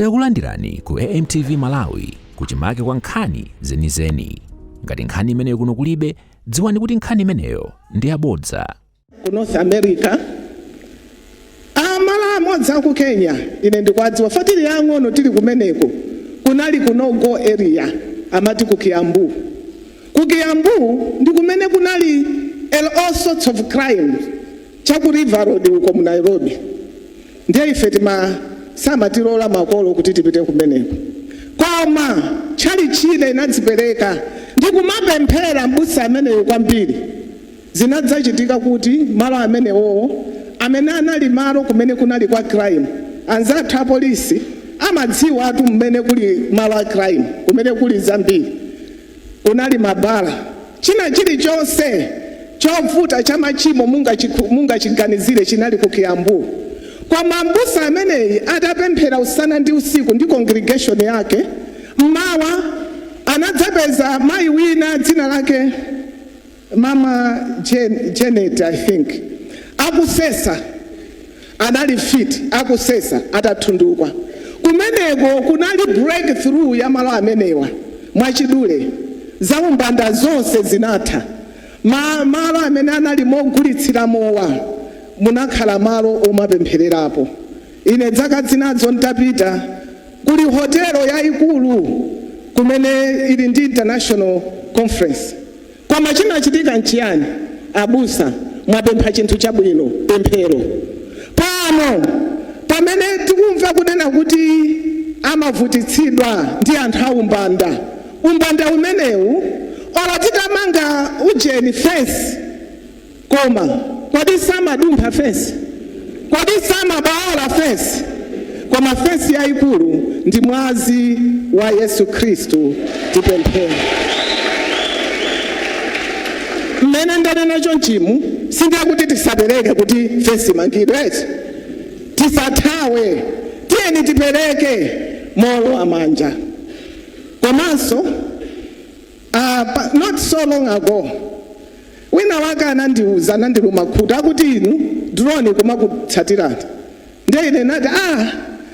Takulandirani ku AMTV Malawi, kuchimake kwa nkhani zenizeni. Ngati nkhani imeneyo kuno kulibe, dziwani kuti nkhani imeneyo ndi yabodza. Ku North America, amalo amodzi aku Kenya ine ndikwadziwa, fa tili yang'ono tili kumeneko, kunali ku no go area, amati ku Kiambu. Ku Kiambu ndi kumene kunali all sorts of crime, chaku River Road uko mu Nairobi. Ndiye ife tima samatilola makolo kuti tipite kumeneko, koma tchalitchi ina inadzipereka ndi kumapemphera m'busa ameneyo kwambiri. Zinadzachitika kuti malo amenewowo, amene anali malo kumene kunali kwa crime, anzathu apolisi amadziwa atu mmene kuli malo a crime, kumene kuli zambiri, kunali mabala, china chilichonse chovuta cha machimo mungachiganizire chinali ku Kiambu. Koma mbusa ameneyi atapemphera usana ndi usiku ndi congregation yake, mmawa anadzapeza mayi wina dzina lake Mama Janet, I think, akusesa. Anali fit, akusesa atathundukwa. Kumeneko kunali breakthrough ya malo amenewa. Mwachidule, zaumbanda zonse zinatha. Malo amene anali mogulitsira mowa munakhala malo omapemphererapo. Ine zaka zinazo ntapita, kuli hotelo yayikulu kumene ili ndi international conference. Koma chinachitika nchiyani? Abusa, mwapempha chinthu chabwino, pemphero. Pano pamene tikumva kunena kuti amavutitsidwa ndi anthu aumbanda, umbanda umenewu, olo titamanga ujeni, fence, koma kodi samadumpha fence? Kodi samabaola fence? Koma fence yayikulu ndi mwazi wa Yesu Khristu. Tipemphere. Mmene ndanena chonchimu, sindiye kuti tisapereke kuti fence imangidwe eti. Tisathawe, tiyeni tipereke mowolowa manja. Komanso not so long ago, wina wake anandiuza, anandiluma khutu, akuti, "Inu, drone kumakutsatirani." Ndiye ine nati, "Ah,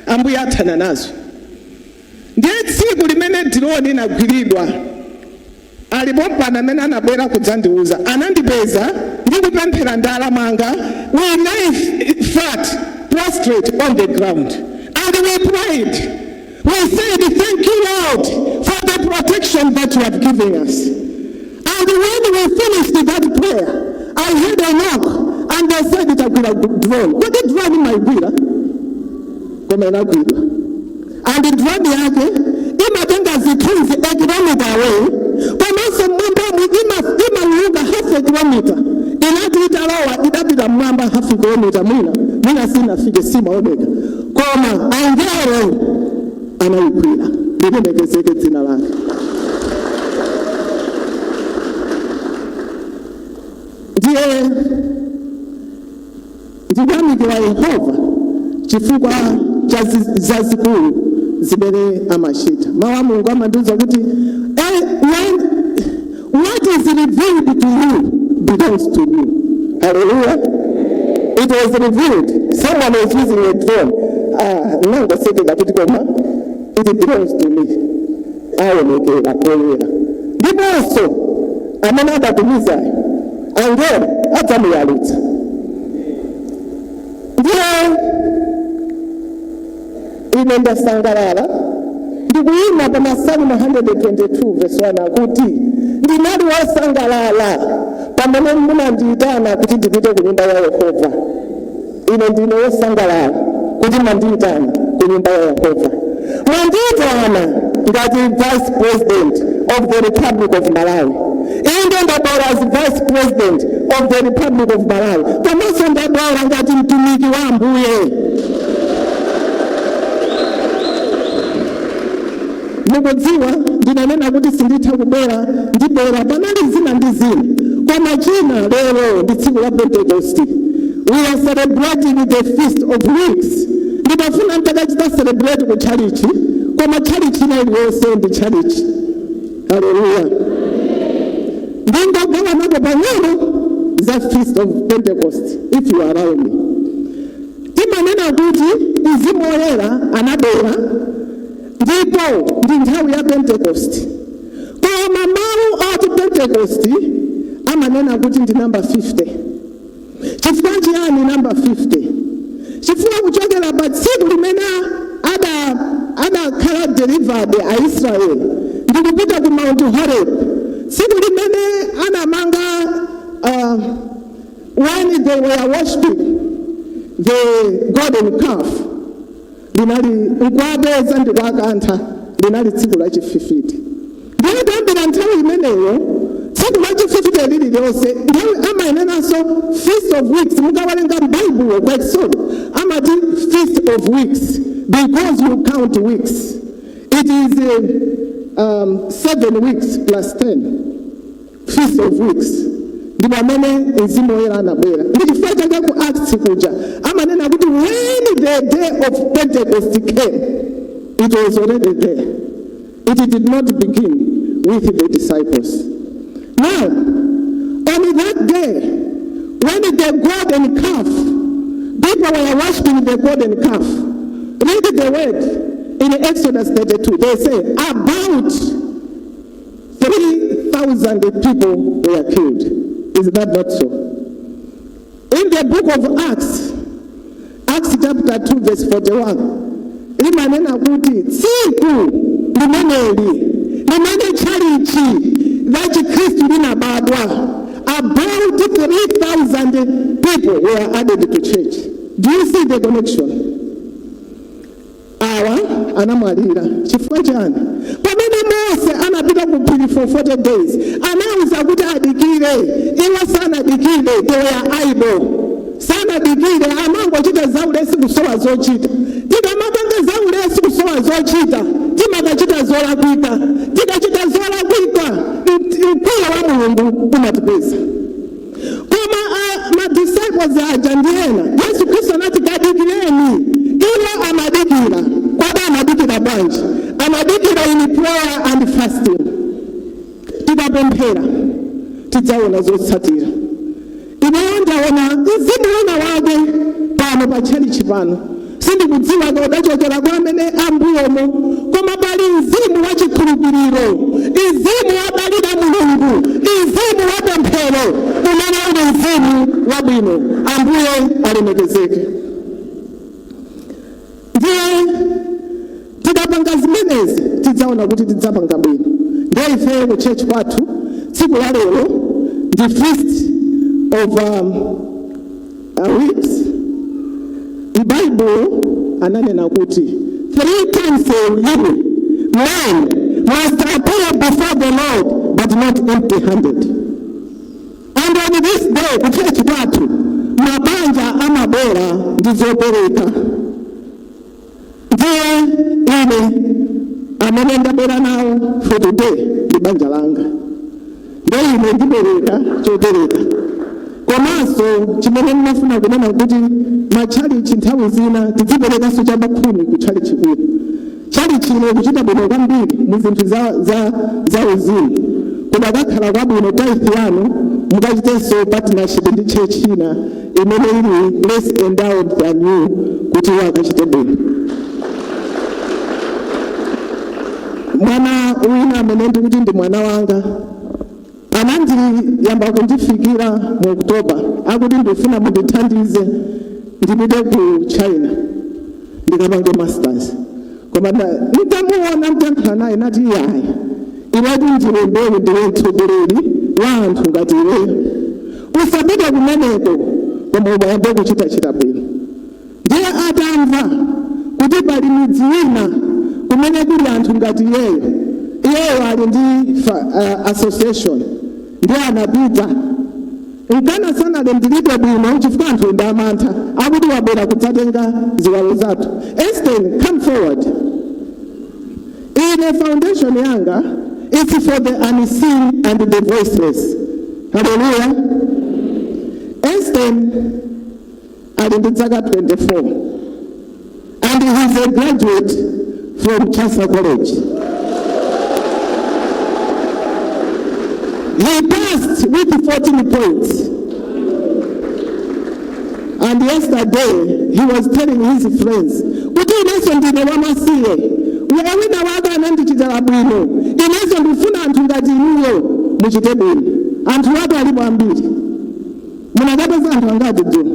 Ambuye athana nazo." Ndiye tsiku limene drone inagwiridwa, alipo mpano amene anabwera kudzandiuza, anandipeza ndikupemphera ndalamanga. We lay flat, prostrate on the ground, and we prayed. We said, "Thank you, Lord, for the protection that you have given us." And when we finished that prayer, I heard a knock and they said, "Tagwira drone." Kodi drone imayigwira? Koma inagwidwa, and drone yake imatenga zithunzi a kilometer away, komanso mmwambamu imauluka half a kilometer. Inati italowa, idapita mmwamba half a kilometer, mwina sinafike, simaoneka, koma angelo anayigwira. Lilemekezeke dzina lake. Ndiye ndikuyamikira Yehova chifukwa cha zazikulu zimene amachita. Mawu a Mulungu amandiuza kuti what is revealed to you belongs to you. Hallelujah. It was revealed someone was using a drone. Ah, nangosekeka kuti koma it belongs to me. Aonekera poyera, ndiponso amene adatumizayo, angelo adzamuyalutsa. Ndiye ine ndasangalala ndikuyima pa Masalimo 122 verse 1, akuti, "Ndinali wosangalala pamene munandiyitana kuti ndipite ku nyumba ya Yehova." Ine ndine wosangalala kuti mwandiyitana ku nyumba ya Yehova. Mwandiyitana ngati Vice President of the Republic of Malawi. Inde, ndabwera as Vice President of the Republic of Malawi, komanso ndabwera ngati mtumiki wa Ambuye. Mukudziwa, ndinanena kuti sinditha kubwera, ndibwera, panali zina ndi zina. Koma china, lero ndi tsiku la Pentecost. We are celebrating the Feast of Weeks. Ndimafuna ntakachita celebrate ku tchalichi, koma tchalichi ina iliyonse ndi tchalichi. Haleluya. Ndingogawanako pang'ono za Feast of Pentecost, if you allow me. Timanena kuti Mzimu Woyera anabwera. Ndipo ndi nthawi ya Pentecost. Koma mawu oti Pentecost amanena kuti ndi namba 50. Chifukwa chiyani namba 50? Chifukwa kuchokera pa tsiku limene adakhala delivered Aisraeli ndikupita ku Mount Horeb, tsiku limene anamanga, when they were worshiping the golden calf, linali nkuwapeza ndikuwakantha, linali tsiku lachi 50. Ndiye kuyambira nthawi imeneyo, tsiku lachi 50 lililonse nthawi amayenenanso Feast of Weeks. Mukawerenga m'Baibulo kwa Exodo, amati Feast of Weeks because you count weeks. It is 7 weeks plus 10, Feast of Weeks. Ndi pamene Mzimu Woyera anabwera. Ndi chifukwa chake ku Acts kuja amanena kuti when the day of Pentecost came, it was already there. It did not begin with the disciples. Now, on that day when the golden calf, people were worshiping the golden calf, read the word in Exodus 32, they say about 3,000 people were killed. Is that not so? In the book of Acts, Acts chapter 2 verse 41, limanena kuti tsiku limeneli limene tchalichi la Chikhristu linabadwa, about 3,000 people were added to church. Do you see the connection? Awa anamwalira chifukwa chani? Pamene Mose anapita ku phiri for 40 days, anawuza kuti adikire, iwo sanadikire. They were idle, sanadikire, amangochita zaulesi, kusowa zochita. Tikamapanga zaulesi, kusowa zochita, timakachita zolakwika. Tikachita zolakwika, mkwiyo wa Mulungu umatipeza. Koma ma disciples aja ndi ena, Yesu Khristu anati kadikireni, iwo amadikira. Kodi amadikira bwanji? Amadikira in prayer and fasting. Tikapemphera tidzaona zotsatira. Ineyo ndaona mzimu wina wake pano pa tchalichi pano, sindikudziwa udachokera kwa amene ambuyomo, koma pali mzimu wachikhulupiriro, mzimu wodalira Mulungu, mzimu wa pemphero umene uli mzimu wabwino. Ambuye alemekezeke. Ndiye tikapanga zimenezi tidzaona kuti tidzapanga bwino. Ndiye ifeyo ku church kwathu tsiku la lero ndi Feast of Weeks. M'Baibulo ananena kuti three times a year man must appear before the Lord, but not empty handed. And on this day ku church kwathu mabanja amabwera ndi zopereka. Ndiye ine amene ndabwera nawo for today ndi banja langa. Ndiye ine ndipereka chopereka. Komanso chimene ndinafuna kunena kuti matchalichi nthawi zina tidziperekanso chapakhumi ku tchalichi kuno. Tchalichi ino kuchita bwino kwambiri mu zinthu za uzimu. Kudakakhala kwabwino tithe yanu mukachitenso partnership ndi church ina imene ili less endowed than you kuti iwo akachite bwino. Mwana wina amene ndikuti ndi mwana wanga anandiyamba kundifikira mu October akuti ndifuna mundithandize ndipite ku China ndikapange masters. Koma ntamuona, ntankhala naye, nati iyayi, iwetu ndiwe mbewu, ndiwe mtsogoleri wa anthu ngati iweyo, usapite kumeneko koma ubayambe kuchitachita bwino. Ndiye atamva kuti pali midzi ina kumene kuli anthu ngati iyeyo, iyeyo ali ndi association, ndiye anapita. Nkana sanalandiridwe bwino chifukwa anthu ndi amantha, akuti wabwera kudzatenga ziwalo zathu. Einstein, come forward. Ine foundation yanga, it's for the unseen and the voiceless. Hallelujah. Einstein ali ndi zaka 24 and he's a graduate from Chancellor College. He passed with 14 points. And yesterday he was telling his friends kuti inenso ndine wamasiye. Wina Mwachita bwino. Inenso ndifuna anthu ngati inuyo muchite bwino. Anthu watu alipo ambiri. Munakapeza anthu angati dzulo?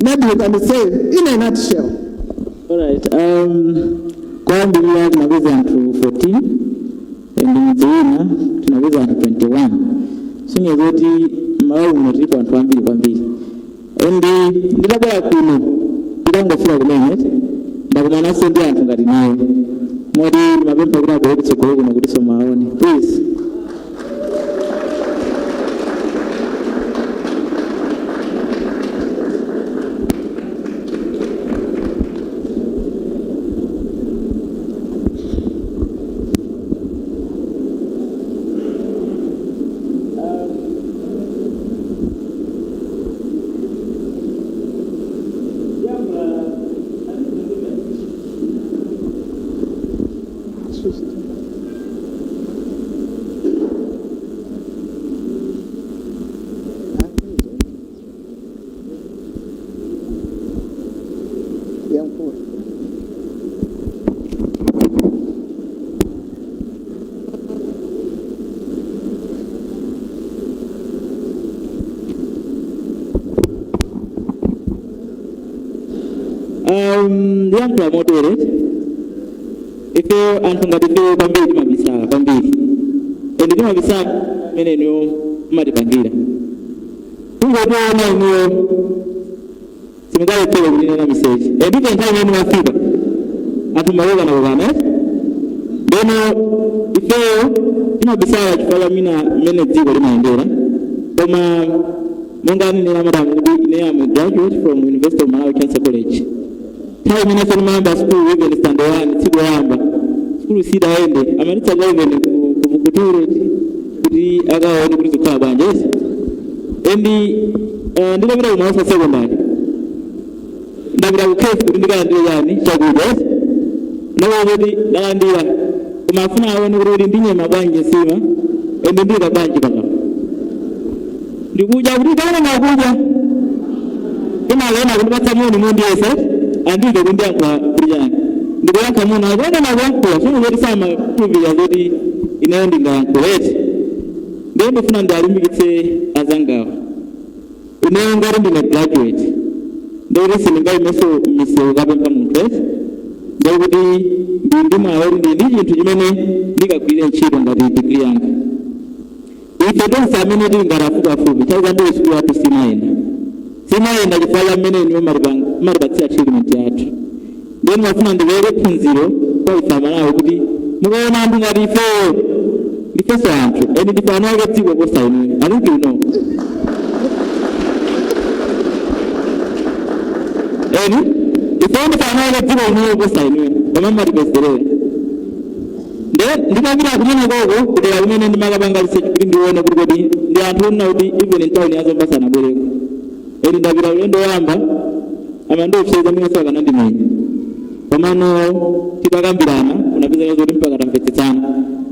Maybe you can say in a nutshell. Alright, kwambirira tinapeza anthu 14 and mudzi wina tinapeza anthu 21, sonyeza kuti Malawi muno tilipo anthu ambiri kwambiri. And nditabwera kuno, nditangofika kumene, ndakumananso ndi anthu ngati naye, moti ndimapempha kuti abwere kutsogolo kuno kuti somaone, please. Yankhula. Ndiyankhula motere: ife anthu ngati ife kwambiri timabisala kwambiri, and timabisala imene inuyo mumatipangira. Kungotiona inuyo simungalephere kutinena miseche, and ife nthawi imene mafika anthu malokana, eh? Ndeno ifeyo timabisala chifukwa cha mina mmene dziko limayendera. Koma monga anenera madamu kuti ine am a graduate from University of Malawi, Chancellor College. Nthawi imene ndimayamba school, even standard one, tsiku loyamba skulu sidayende, amatitsata even ku toilet kuti akaone kuti zikukhala bwanji, yes. And nditapita ku Malosa Secondary, ndapita ku CAF kuti ndikalandire chani, chakudya, yes. Ndakuona kuti ndalandira, koma afuna aone kuti kuti ndinyema bwanji nsima and ndika bwanji pakamwa ndikudya, kuti kaona nakudya, kenaka kundipatsa moni mondiyesa, andike kundiyankhula kuti chani, ndikuyankha moni, akuona nakuyankhula sono zoti samakhulupirira zoti ineyo ndingayankhula eti. Ndiye ndifuna ndialimbikitse azangawa. Ineyo ngati ndine graduate, ndikuti sindingayimenso m'misewu kapempha munthu eti. Ndikuti ndili ndi mwayi kuti ndili ndi chinthu chimene ndikagwirire ntchito ngati degree yanga. Ife tonse amene tili ngati afupiafupi, nthawi zambiri sukulu yathu simayenda, simayenda chifukwa cha mmene inuyo mumatipatsira treatment yathu. Ndiye ndimafuna ndipereke phunziro kwa ife Amalawi kuti mukaona anthu ngati ifeyo, ndifenso anthu and ndife anu ake dziko posa inuyo. I think you know eni ifeyo ndife anu ake dziko inuyo posa inuyo, koma mumatipezerera. Nde ndikapita kumene koko kudera kumene ndimakapanga research kuti ndione kuti kodi ndi anthu onena kuti even mtawuni ya Zomba sanabwereko, eni ndapita ulendo woyamba amandiopseza, mwinanso akanandimenya, komano titakambirana unapezeka zoti mpaka tamvetsetsana.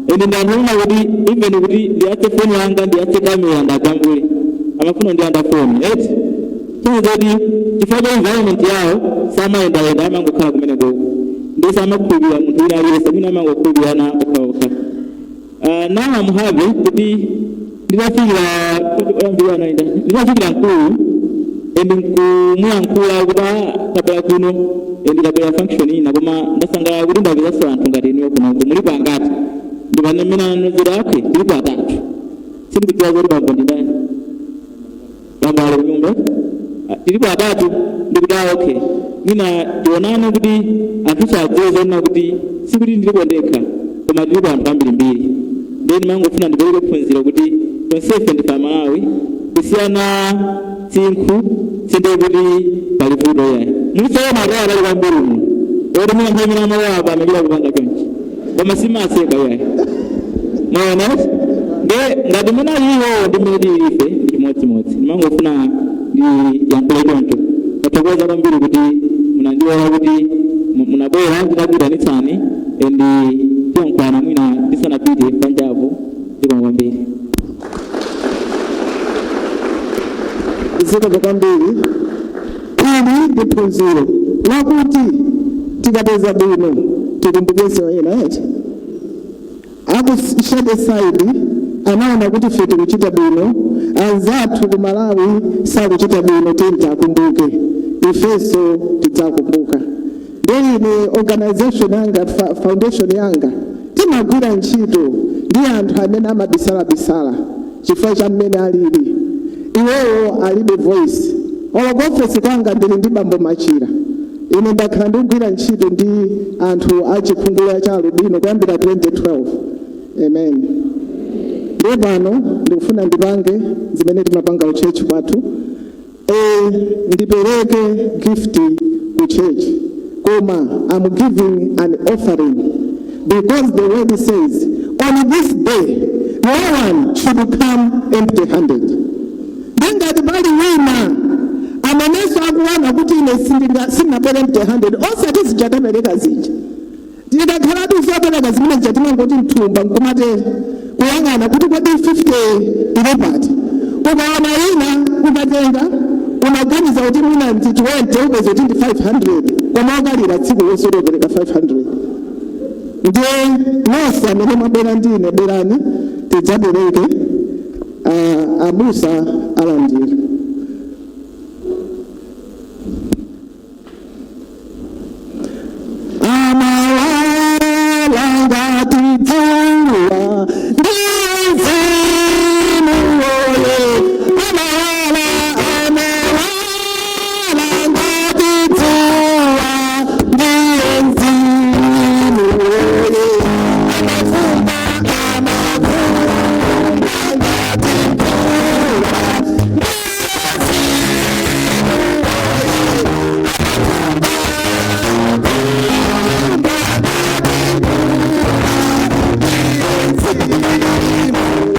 Eni ndi anthu onena kuti even kuti ndiyatse foni yanga, ndiyatse kamera, ndajambule, amafuna ndiyanda foni eti. Tsono zoti chifukwa cha environment yawo samayendayenda, amangokhala kumene koko, ndi samakhulupirira munthu wina aliyense, mwina amangokhulupirirana okhaokha. Now I'm happy kuti nditafikira oyambirira anaita, nditafikira mkulu and nkumuyankhula kuti, "Ah, tabwera kuno and tabwera function ina, koma ndasangalala kuti ndapezanso anthu ngati inuyo kunoko, mulipo angati?" Ndipane mmene ananozera, "Okay, tilipo atatu." Sindikudziwa zoti bambo ndi ndani, bambo ali kunyumba. Ah, tilipo atatu. Ndikuti, "Ah, okay, mwina tionane kuti anthu adziwe zoona kuti sikuti ndilipo ndekha, koma tilipo anthu ambirimbiri." Then mangofuna ndipereke phunziro kuti tonsefe ndife Amalawi. Kusiyana tsinkhu sindiye kuti pali vuto yayi. Mulisoona atali ali kwambiri muno oti mwina nthawi imene amalowa apa amachita kupanga chonchi, koma simaseka yayi, mwaona? Nde ngati mene aliwo ndi mmene tili ife ndi chimodzimodzi. Ndimangofuna ndiyankhule choncho. Tathokoza kwambiri kuti munandilola kuti munabwera titakuyitanitsani, and tiyankhulana mwina ndisanapite panjapo. Zikomo kwambiri. Zikomo kwambiri. Ili ndi phunziro lakuti tikapeza bwino tikumbukenso ena eti. Aku Shadyside anaona kuti ife tikuchita bwino, anzathu ku Malawi sakuchita bwino. Tidzakumbuke, ifenso tidzakumbuka. Ndiye ine organization yanga, foundation yanga, timagwira ntchito ndi anthu amene amabisalabisala chifukwa cha mmene alili iwewo, alibe voice. Olo ku ofesi kwanga ndili ndi bambo Machira. Ine ndakhala ndikugwira ntchito ndi anthu achikhungu cha alubino kuyambira 2012. Amen. Ndiye pano ndikufuna ndipange zimene timapanga ku church kwathu, ndipereke gift ku church, koma I'm giving an offering because the word says on this day no one should come empty handed. Ndengati pali wina amenenso akuona kuti ine sindinabwere empty handed, osati zija tapereka zija. Tikakhala tizopereka zimene zija, timangoti mthumba nkumatere kuyang'ana kuti kodi 50 ili pati. Ukaona ina ukatenga, umaganiza kuti mwina ndi 20, upeza kuti ndi 500, koma ukalira tsiku lonse utopereka 500. Ndiye nonse amene mwabwera ndine, bwerani tidzapereke. Abusa alandira. Amawala ngati dzuwa ndi Mzimu Woye. Amawala, amawala ngati dzuwa ndi Mzimu Woye. Amavumba, amavumba ngati mvula ndi Mzimu Woye. Amavumba ngati mvula ndi Mzimu Woye.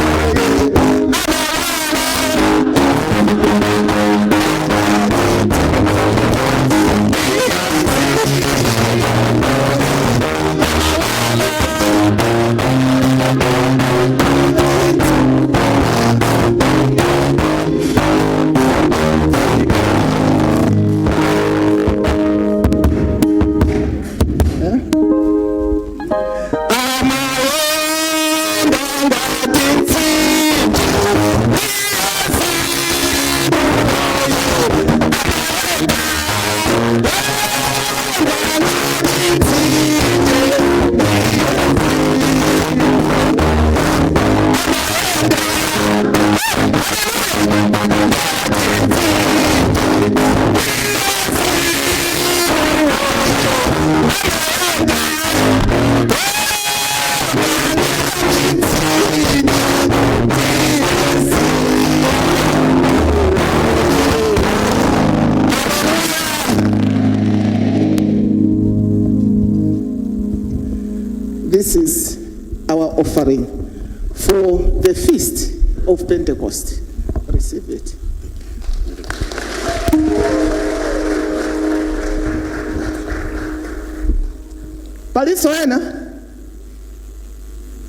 Amawala amayenda ngati mtsinje ndi Mzimu Woye. Amayenda ngati mtsinje ndi Mzimu. Amayenda ngati mtsinje ndi Mzimu Woye. Amayenda ngati mtsinje ndi Mzimu Woye. Hallelujah. This is our offering for the Feast of Pentecost. Receive it. Paliso ena?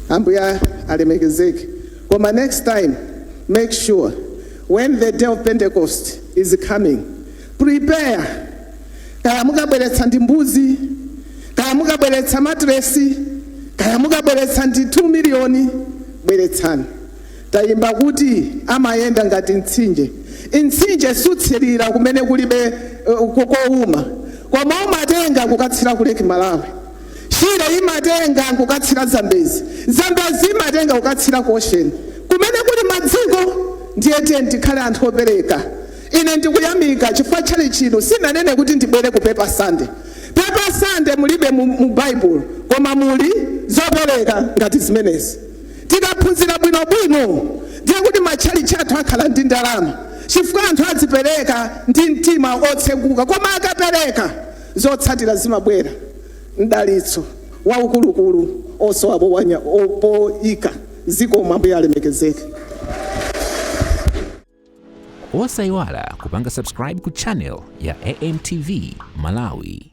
Ambuya alemekezeke. Koma next time, make sure when the day of Pentecost is coming, prepare. Kaya mukabweretsa ndi mbuzi, kaya mukabweretsa matresi, kaya mukabweretsa ndi 2 miliyoni, bweretsani. Tayimba kuti amayenda ngati mtsinje. Mtsinje sutsirira kumene kulibe kowuma, koma umatenga kukatsira ku Lake Malawi. Shire imatenga kukatsira Zambezi, Zambezi imatenga kukatsira ku ocean kumene kuli madziko. Ndiye tiye tikhale anthu opereka. Ine ndikuyamika chifukwa chali chino sinanene kuti ndibwere ku Paper Sunday. Paper Sunday mulibe mu Bible, koma muli zopereka ngati zimenezi. Tikaphunzira bwinobwino, ndiye kuti matchalichi athu akhala ndi ndalama chifukwa anthu adzipereka ndi mtima otseguka. Koma akapereka, zotsatira zimabwera, mdalitso waukulukulu osowa poyika. Zikomo, Ambuye alemekezeke. Osayiwala kupanga subscribe ku channel ya AMTV Malawi.